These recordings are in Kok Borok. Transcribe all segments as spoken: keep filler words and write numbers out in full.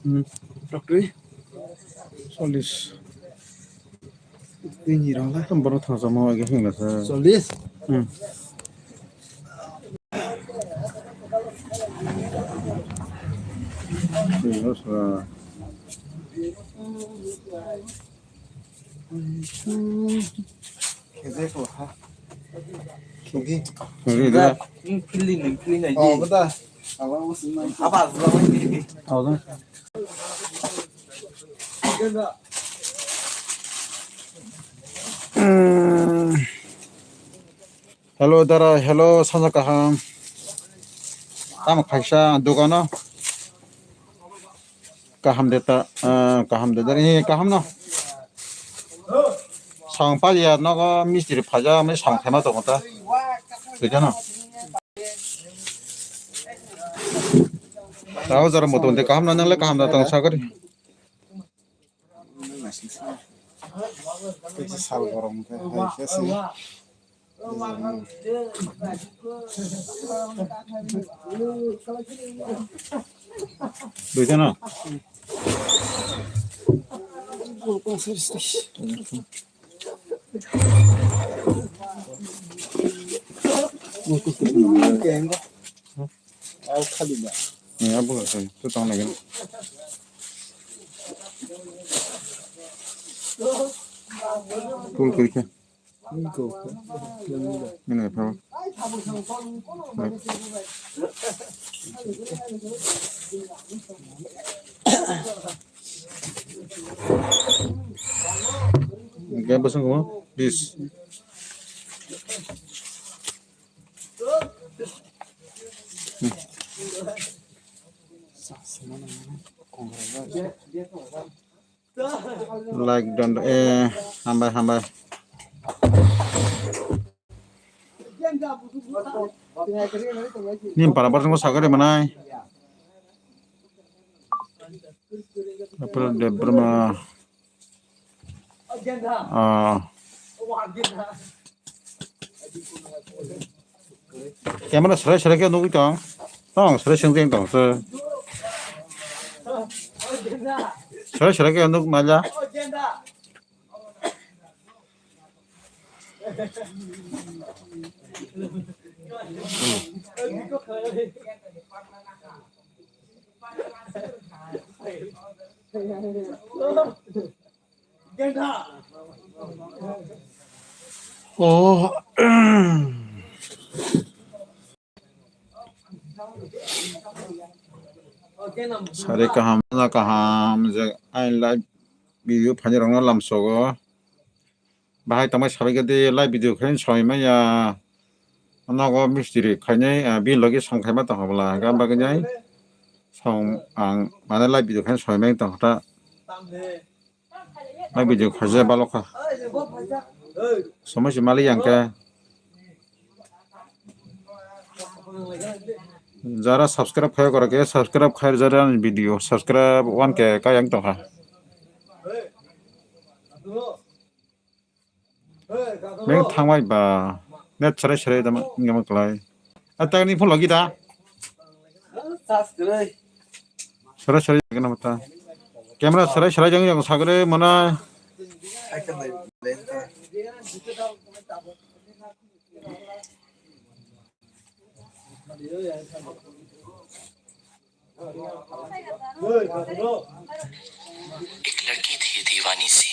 Hmm. Doctor. Solis. Tini rong la. Borok thangsa mo age hingla sa. Solis. Hmm. Tini rong sa. Khejai ko ha. Khegi. Khegi da. Ni pili ni pili na ji. Oh, bada. Aba musulman. Aba azra ni. Oh, da. Hello, dara, hello, sanja kaham. Tamo khaisa dogano. Kaham de ta, ah, kaham de dara, eh, kaham no. Song pa ya nogo mistiri phaja, me song khema to kota. Tui jano. Tao jara moto de kaham no, nangle kaham da tong sagari. Sal gorong khe hai khe se. Duita na? Au khali ba. Ni abo ka sai, to tong lagi. Cool kiri khe. Ni ko. Ni na pha. Game pasang ko, please. Like don, eh, hambai, hambai. Ni para para sakari manai. April Debbarma. Ah. Camera serai serai khe nugui tong. Tong serai seng jeng tong se. Serai serai khe nuk maja. Oh. Sari kaham, kaham je ai live video phaini rokno lamsogo. Bahai tongmai sabai khe de live video khe soi manya. Nogo mistiri khainai, ah, bini logi song khaima tong habla, hingkhe ang bagwi nai song ang mane live video khe soi mai tong kha ta. Live video khaija balok kha. Somoi se mali yang khe. Jara subscribe khai kora khe subscribe khai, jara video subscribe one K kha yang tong kha. Beng thangbai ba net serai serai dama wngya ma klai. A tang ni phone logi da. Serai serai gana mata. Camera serai serai jang jang sagre mana. एक लड़की थी दीवानी सी।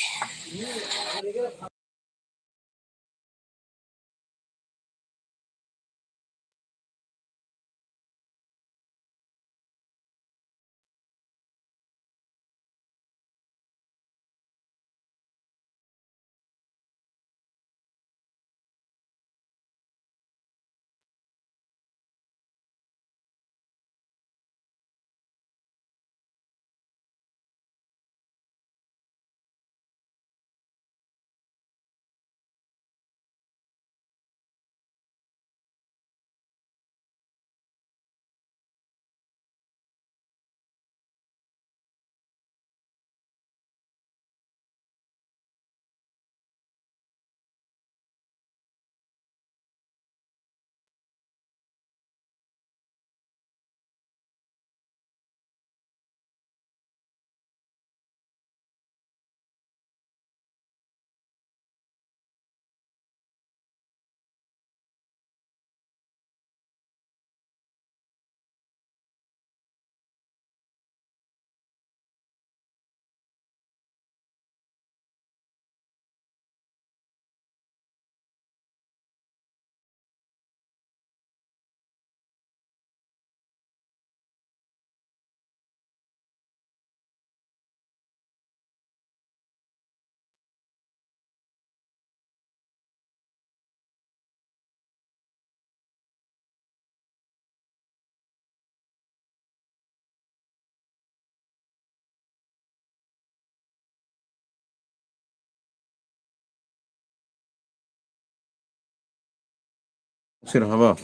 Sir haba?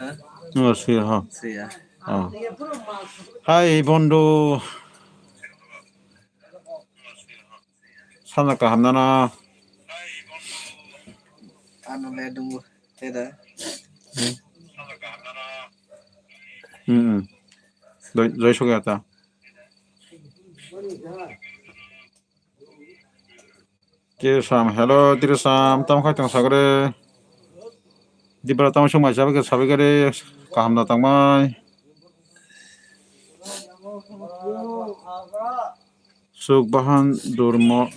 Ha? No, sir ha. Siya. Oh. Hai, bondo. Sana kaham nana. Ano le dungu. Teda. Hmm. Hmm. Doi, doi sokya ta. Tirsam, hello, Tirsam, tamo khai tong sagre. Dibra tamo sung mai sabe ke sabe gare, kaham da tangmai. Suk bahan durmo,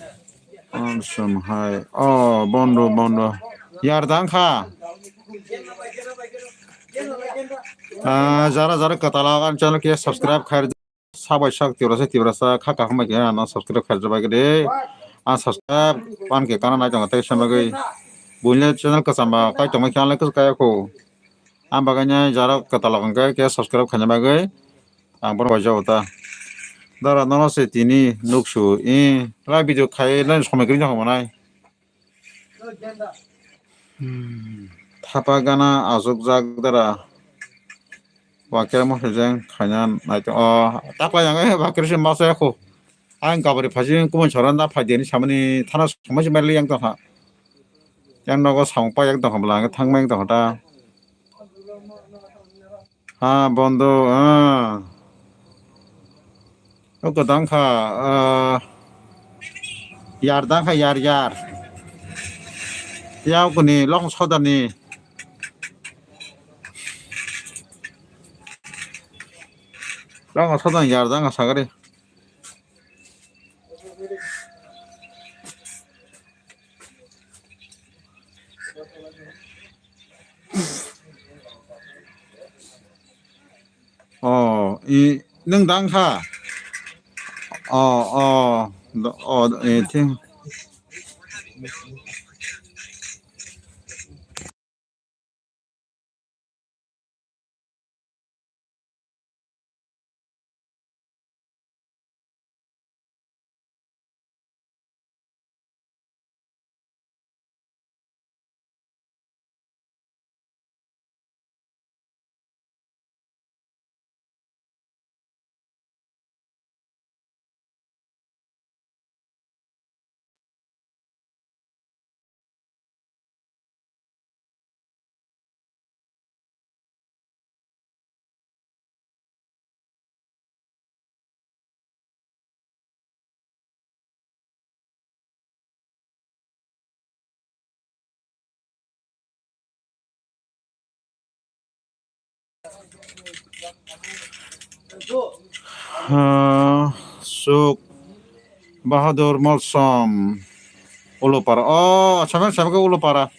ansum hai. Oh, bondo, bondo. Yar dang kha. Ah, jara, jara katala kan channel ke subscribe khai. Sabai sak Tiprasa, Tiprasa, kha kaham bai khe ano subscribe khaijak bai de. Ang subscribe pan khe kana nai tongo tei sama gwi. Buini channel kwcham ba kai tongma khe ang lai kwcham kaya kho. Ang bagwi nai jara kwtal hwnkhe khe subscribe khaina bagwi. Ang bono waijao ta. Dara nono se tini nuksu i lai video khai lai somai kwrwi jang manai. Hmm. Thapa gana aswkjak dara. Wakera mo sejeng khaina naitong. O, taklai ang, eh, wakera se masa yakho. Ang kabari phaji kumui chora na phai deni samani thana somai se mali yang tongkha. Yang nogo samung pa yang tongkha bwla ang thangma yang tongkha ta. Ha, bondo, ah. O kwdang kha, ah, yar dang kha, yar, yar. Yao kuni long sodani. Long sodani yar dang kha sagari. Oh, i, nwng dang kha? Oh, oh, do-, oh, eh, thing. Ah, Suk Bahadur Molsom Ulupara. Oh, sampai sampai ke Ulupara.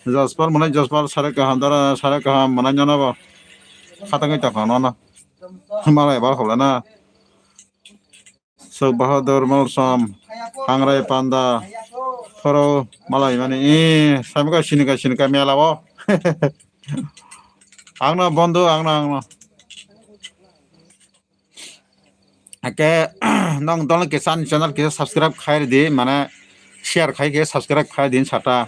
Jaspal mana Jaspal sare kaham dara sare kaham mana nyana ba. Khatangwi tongkha nono. Malai bar khobla na. Suk Bahadur Molsom, Hangrai Panda, Phoro Malai mani, eh, samika sinika sinika mela o. Angno bondo, angno, angno. Ake, nong dol kisa ani channel kisa subscribe khai di, mane share khai khe subscribe khai di sata.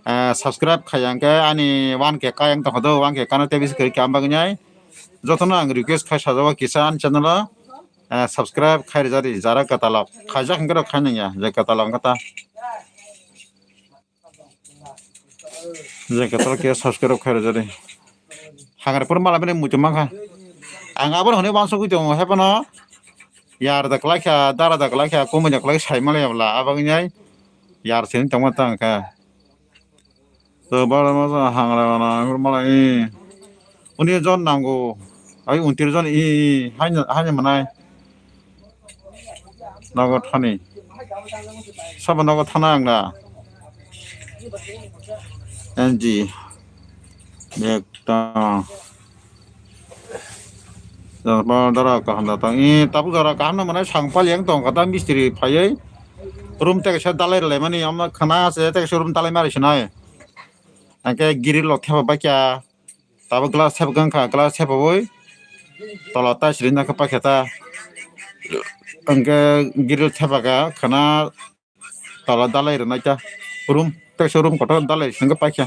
Eh, subscribe khai yang ke ani one K kayang tong do, one K kana te bisi kari kamba gnyai. Jotono ang request khai sajao kisa ani channel o. Eh, subscribe khai rijadi, jara katalok. Khaijak hwnkhe rok khai nangya, je katalok wngkha ta. Je katalok khe subscribe khai rijadi. Hangra pur mala bini muitu mankha. Ang abo hwnwi wansugwi tongo, hebono yar da kwlai kha, dara da kwlai kha, kumui da kwlai sai mali abla, abo wngnai yar sini tongma tang kha. To baro ma sa hangra na malai. Uni jon nango. Ai untir jon i, i, haino, haino manai. Nogo thani. Sabo nogo thana ang da. N G. Ekta. Dara kaham da tang. I tabuk dara kaham na manai sang pal yang tong kata mistri phaiwi. Room tei kaisa dalai rwlai mani, omo khwna se tei kaisa room dalai mari sinai. Hwnkhe grill rok thepa baikha. Tabuk glass thepa wngkha, glass thepawi tola tiles rinai khe paikha ta. Hwnkhe grill thepakha khwna tola dalai rwnaikha. Room tei kaisa room kotor dalai hwnkhe paikha.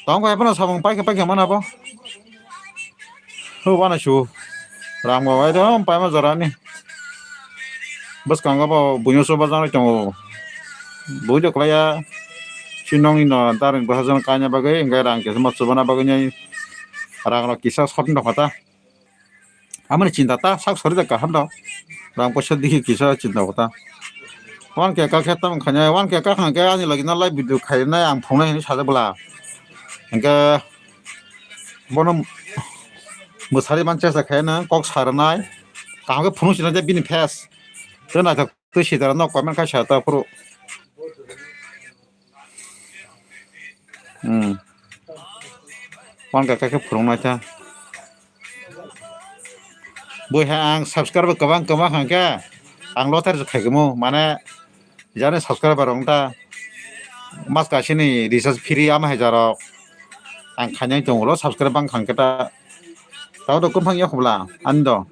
Tong khe phano samung paikha paikha mana bo. Ho bana su. Ram go bai do paima jora ni. Bwskango bo buino soba jani tongo. Bui do klaya. Sinong ino daring bwsa jani kaina bagwi engke rang kisa ma chubana bagwi nai. Rang rok kisa sot no khata. Amoni chinta ta sak sori da kaham da. Rang poisa digi kisa chinta kota. Wan ke ka khe tam khanya, wan ke ka khang ke ani logi na live video khainai ang phungnai hinwi sajak bwla. Hingke bono mwsari man chesta khaina kok sarnai. Kaham ke phunuk sinai je bini face. Tei naithok twi sidara nok comment khai sa ta phuru. Hmm. Wan ka khe phurung nai ta. Bui ha ang subscribe kwbang kwbang hang khe ang loter khai kamo mane jani subscriber rok ta mas ka sini research free ama hai jarok ang khainai tongo lo subscribe bang khang khe ta tao do kwbang ya khobla ani do.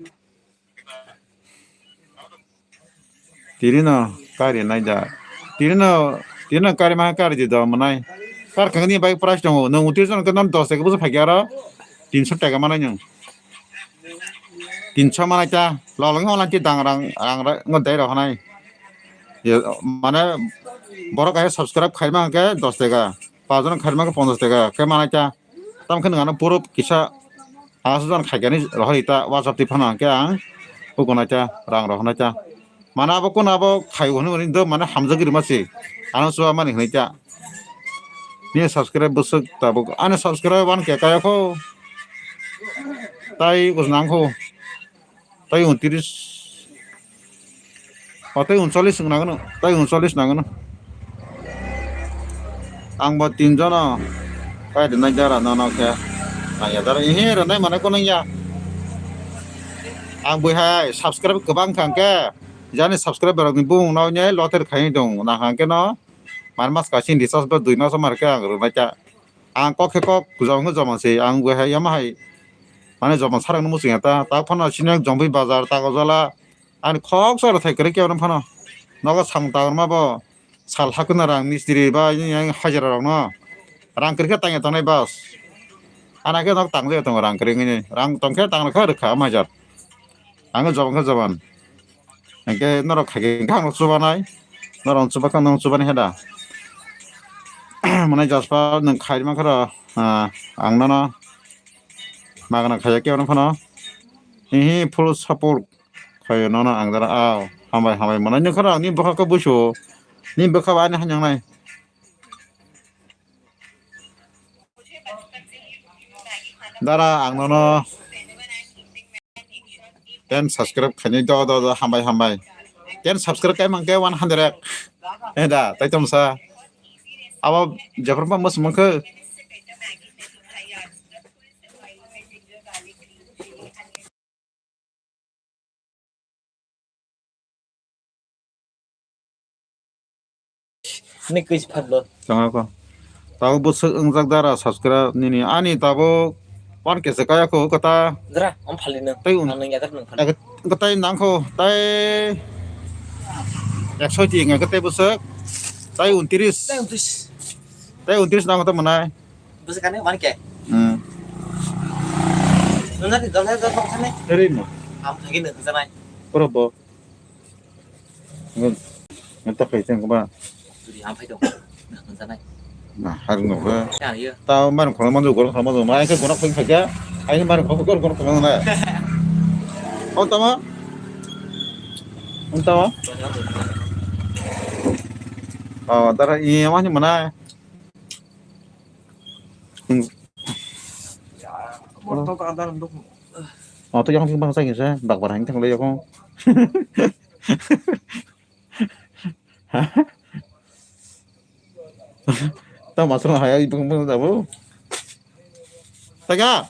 Tiri no kari nai da. Tiri no, tiri no kari ma kari di do manai. Kar kang ni bai price tongo. Nung utir jon ke non dos taka busa phagi aro tinso taka manai nung. Tinso manai ta. Lolong online ti dang rang, rang ra, ngo dai ro hanai. Ye, mane borok ai subscribe khai ma ke dos taka. Pajon khai ma ke ponchas taka. Ke manai ta. Tamo khe nwng ano puro kisa aswk jan khaikani rohorita WhatsApp twi phano hwnkhe ang ukonaita rang rohornaita. Mane abo kono abo khai hwnwi hwnwi do mane hamjagwi rwma se ano chuba mani hwnwi ta. Nini subscribe bwswk tabuk ani subscribe one K kayakho. Tai ukosa nangkho. Tai untris. O tai uncholish wng nangno. Tai uncholish nangno. Ang bo tin jono. Kai rinai jara nono khe. Ang ya dara ihe rinai mane kono ya. Ang bui hai subscribe kwbang khang khe. Jani subscriber rokni bumung no ne loter khai dong. Na hang khe no. Mar mas ka sin recharge ba dui mas mar khe ang rinai kha. Ang kok khe kok joma khe joma se ang bo hai yama hai mane joma sarang no muchung ya ta ta phano sini jombi bazar ta gojala ani khok sor thai kwrwi khe phano nogo samung tangma bo sal hakuna rang mistri ba yang hajira rok no rang kwrwi khe tangya tongnai bas ana khe nok tang jaya tongo rang kwrwi wngwi rang tong khe tang khe rwkha ama hajar ang joma khe joman. Hingke norok khaikhe hingke ang chubanai, norok chubakha nang chubani heda. Mane jaspa nang khairima khara, ah, ang nono magana khaiya khe phano. Hihi full support khayo nono ang dara aw hambai hambai mane nang khara ni bwkha khe busu ni bwkha ba ani hanyangnai. Dara ang nono ten subscribe khainai do do do hambai hambai. Ten subscribe kai mangke one hundred. Eh da, tai tom sa. Abo jephar pa mas mangke. Ni kis phat lo. Tong ako. Tao bwswk wngjak dara subscribe nini ani tabuk one K se kaya ko kata. Dara, om phali no. Tai un. Ang nang yadak nang phali. Ek-, tai nangkho, tai ekso ti ngai kata bwswk. Tai untris. Tai untris. Tai untris nangkho ta manai. Bwswk kani one K. Hmm. Nuna di dole dole kok sani. Eri no. Am thagi no janai. Pura bo. Ngun. Ngun ta kai teng ba. Duri am phai dong. Ngun janai. Na har no ba. Ya ya. Ta mar kholo manju gol kholo manju. Mai ke gona khoi khaja. Ai mar kholo gol gol kholo na. On tama. On tama. Oh, dara iya mah ni mana. Hmm. Motor tak ada untuk. Oh, tu yang timbang saya gitu, bak barang yang tengok aku. Tahu masuk lah ya, ibu pun tahu. Tega.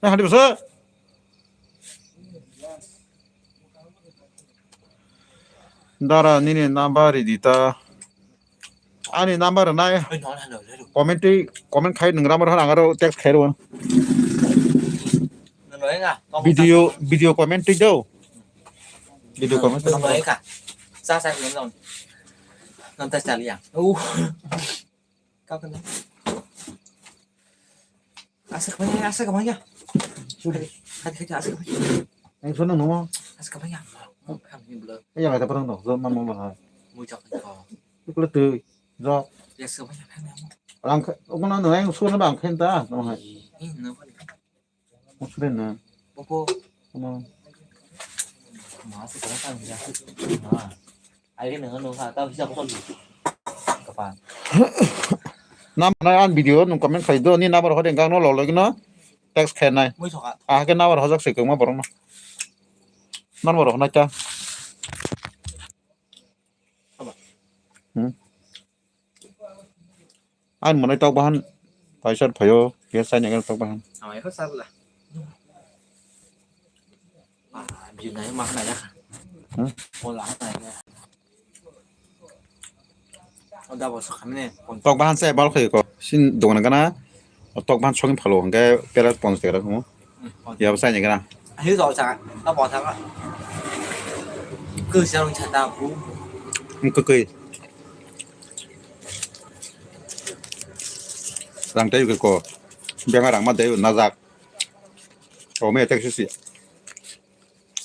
Nah, hadir besar. Dara nini number ridi ta. Ani number nai. Comment twi, comment khai nung ramar han angaro text khai ro. Video, video comment twi do. Video comment twi. Sa sa nang. Nang ta chali ya. Uh. Kau kena. Asa kabanya, asa kabanya. Sorry. Hadi, hadi, asa kabanya. Ang sana namo. Asa kabanya. Ang ni bela. Iya, kata perang dong. Zaman mau bahas. Mui cak ni kau. Ikut tu. Jok. Ya, asa kabanya, ang ni amo. Orang ke, orang nang nang suruh bang kenta. Nang hai. Ini napa ni? Musuh na. Popo. Ano? Masa kau tak bisa. Nah. Ai nang nang ha, tau bisa kau tu. Kapan? Nam na an video nung comment khai do ni number hore gang no lolo gino text khai nai. Mui soka. Ah ke number hojak se kema borok no. Number hona cha. Apa? Hmm. Ang mwnai tok bahan paisa phaio, khe saini khe tok bahan. Ang eko sabla. Ah, bini nai ma khna ya. Hmm? Pola ta ya. Oda bo sakhamne. Tok bahan se bal khayo ko. Sin dogana gana. Tok bahan songin phalo hwnkhe pera ponchash taka rok. Ya bwsa ni gra. Ahi jol sa, ta bo sa. Kwchang sa ta bu. Kwkwi. Rang tei ko. Benga rang ma dei najak. O me tek sisi.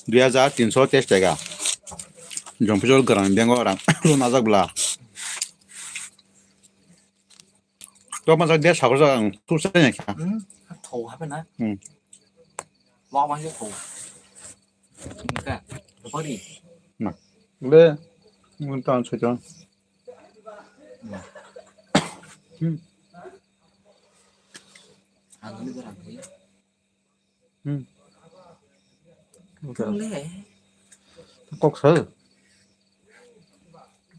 Dui hajar tinso teis taka. Jomphijol grang bengo rang najak bla. Tok manjak de sabar jak ang tuk sai nai kha. Hmm, tho hape na. Hmm. Wa wa je tho. Ka, tho di. Na. Le, ngun tan sai tan. Na. Hmm. Ang ni berang ni. Hmm. Kang le. Kok sa.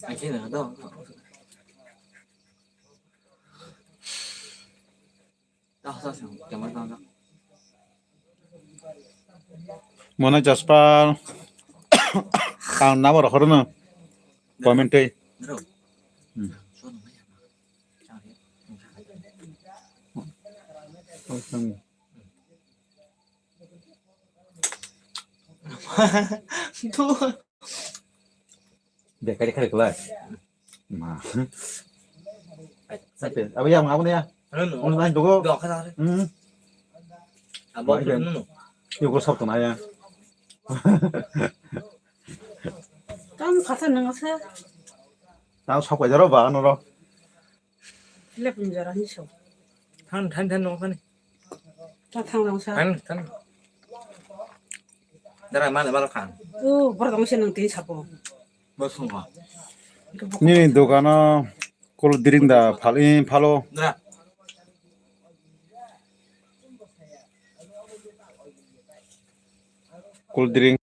Ai ke na do. Mona Jaspal. Ang number horo na. Comment tei. Hmm. Tuh. Dia kali kali kelas. Ma. Apa ya, apa ya? Anu, anu, anu, dogo. Doa kata. Hmm. Abo, anu. Yo, ko sab to na ya. Tam kata nang sa. Tam sab ka jaro ba, anu ro. Lep ni jara ni so. Than, than, than, no, than. Ta thang lang sa. Than, than. Dara, mana, mana, khan. Oh, bor dong se nang tin sapo. Bor sung ha. Nini dogano cold drink da phal-, eh, phalo. Dara. Cold drink.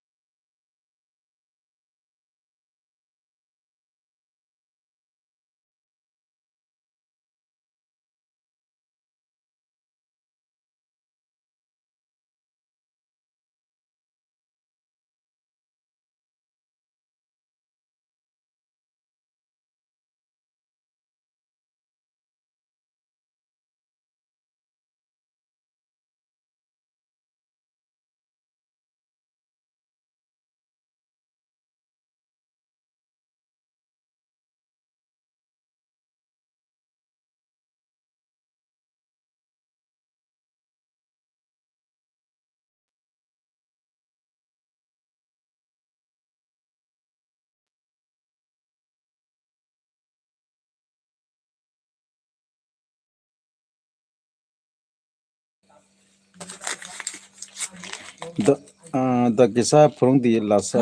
Do, ah, do kisa phurung di lasa.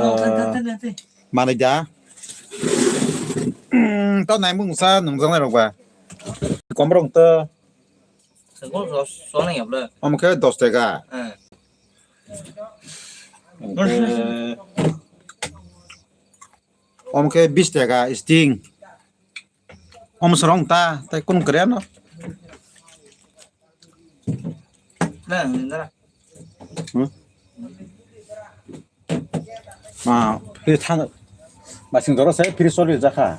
Manai da. Hmm, to nai mung sa nung jang nai rok ba. Kom rong to. Sengkol sos, sos nang ya bla. Om khe dos taka. Eh. Oke. Om khe bis taka sting. Om sorong ta, tai kun kre no. Na, na. Hmm? Ma, free than. Ba sing doro sai free sorry jakha.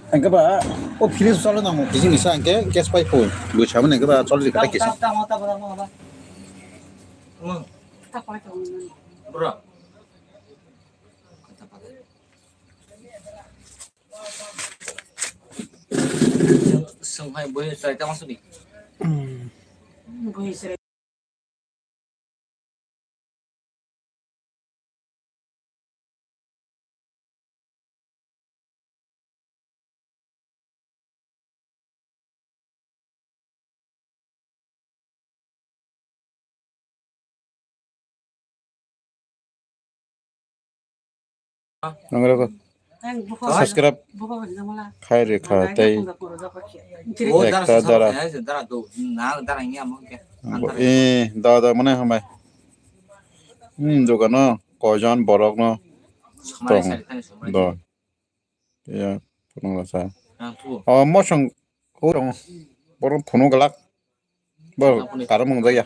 Engke ba, o free solo nang, kisi kisa engke gas pipe pun. Bui samun engke ba solo kata kisa. Bro. Sung hai bui sai tang suni. Hmm. Nongrok subscribe khai rikha tei ekta dara. Eh, da da mane hambai. Hmm, dogano koijon borok no tong do. Ya, phunuk rasa. Oh, mosong urung borok phunuk glak. Bor karo mung jaya.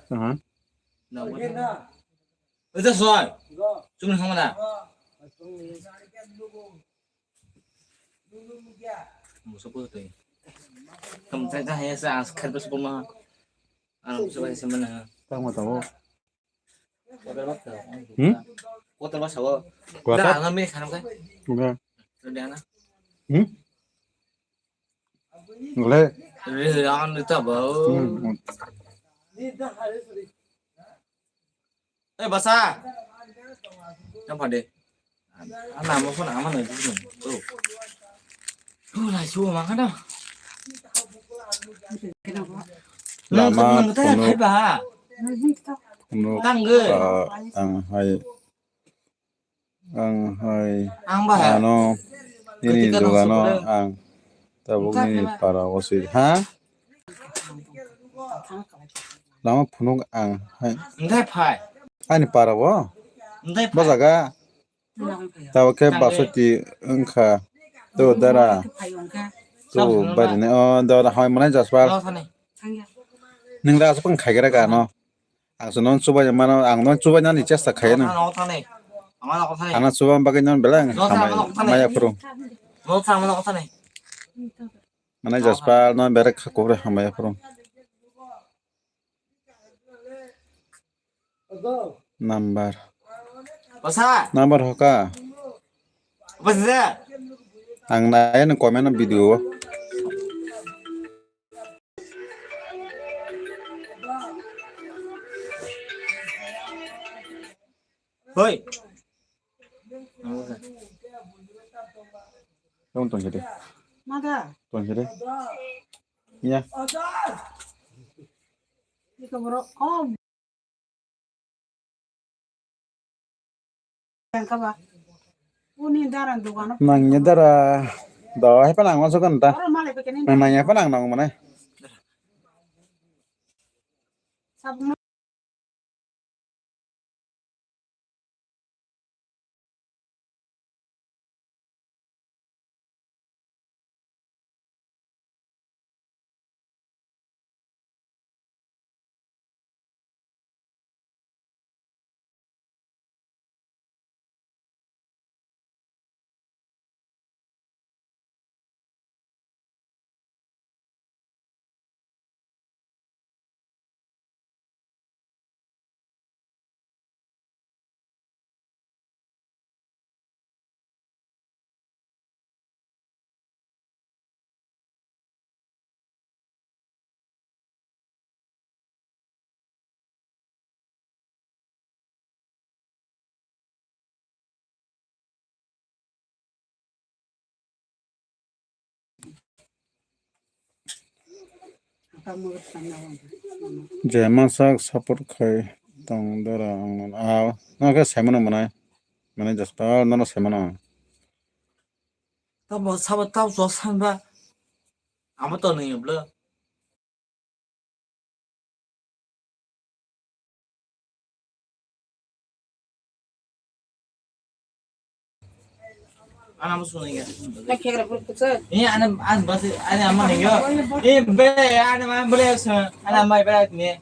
Aha. Ito soy. Chumni khamana. Musa po to. Kam cha cha hai sa as khar bas buma. Ano musa ba se mana. Tamo tamo. Hmm? Kota ba sawo. Kota? Da na me khanam kai. Enggak. Udah na. Hmm? Boleh. Re an ta ba. Hmm. Eh, basa. Yang pada. Ana mo phone ama na jisung. Oh. Oh, lai su ma kana. Lama phunuk, phunuk, tang ge. Ang hai, ang hai, ang ba, ano, ini dogano ang tabuk ini para osi ha. Lama phunuk ang hai. Ndai phai. Ani para bo. Ndai phai. Bajaga. Tabo khe basoti wngkha. To dara. To barini o dara hai manai jaspa. Ningla asuk khaigra ka no. Ang suno chubai mano, ang no chubai nani chesta khaye no. Ano chubai bagwi non belang hamai maya phuru. Manai jaspa no berek kha kubre hamai phuru. Number. Basa. Number hoka. Basa. Ang nai no comment no video. Hoi. Tong tong sidi. Mada. Tong sidi. Iya. Ito bro. Oh. Nangya dara. Do, hai pa nang masuk kan ta. Nang nangya pa nang nang mana. Je masak support khai tong dara ang no. Ah, no khe sai mano manai. Manai jaspa no no sai mano. Tamo sabo tamo so sanba. Amo to nung yoblo. Ana mo sunai ga. Ini ana an bas ani ama nung yo. Eh be ana ma bole sa ana mai ba ni.